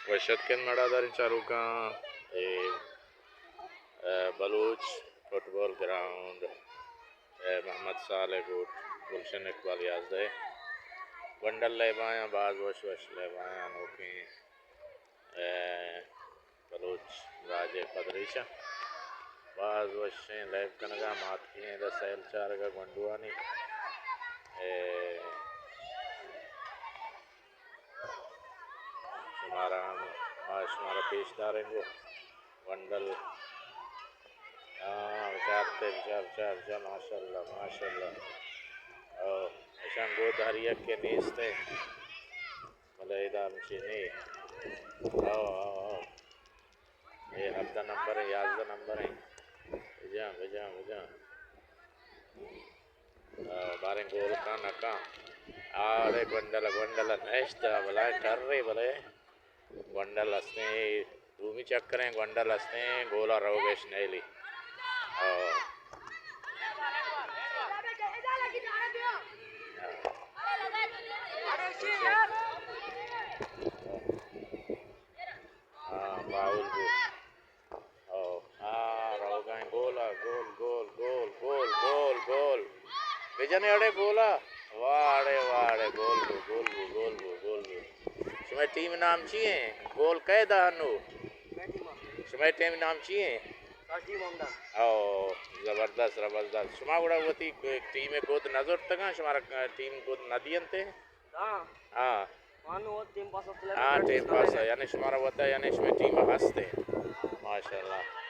وش اتک انت مڑاداریں چاروکاں، اے، اے، بلوچ فٹبال گراؤنڈ، اے، محمد صالح گوٹ، گلشن اقبال یازدہ، گونڈل لیبایاں، باز وش وش لیبایاں، نوکیں، اے، بلوچ راج ءِ فدریشن باز وشیں لیب کنگا، ماتکیں دا سیل چارگا گونڈوانی، اے، شمارا ہم، ما شمارا پیش داریں گوں گونڈل۔ ہاں، بچار تے، بچار، بچار، بچار، ماشاءاللہ، ماشاءاللہ۔ او، اشان گود ہر یک کے نیست ہے۔ بلے ادا ہمشی نی۔ او، او، او۔ اے ہبدہ نمبر ہیں، یازدہ نمبر ہیں۔ بجاں، بجاں، بجاں۔ آ، باریں گول کن نہ کن۔ آڑے گونڈل، گونڈل نشت، بلائے کرے، بلے گونڈل ہستیں، دومی چکریں گونڈل ہستیں، گولا روگش نیلی۔ آ۔ آ، فاول بو۔ او، آ، روگائیں گولا، گول، گول، گول، گول، گول، گول۔ بجنے اڑے گولا۔ واہ اڑے، واہ اڑے، گول بو، گول بو، گول بو، گول بو۔ شمئے ٹیم نام چی ہیں؟ گول کئے دا ہنو؟ شمئے ٹیم نام چی ہیں؟ او، زبردست، زبردست۔ شما گڑا وتی ٹیم گد نہ زرتگاں، شمارا ٹیم گد نہ دینتے؟ ہاں۔ ہاں۔ ہاں، ٹیم پاس، یعنی شمارا وتا، یعنی شمئے ٹیم ہستے۔ ماشاءاللہ۔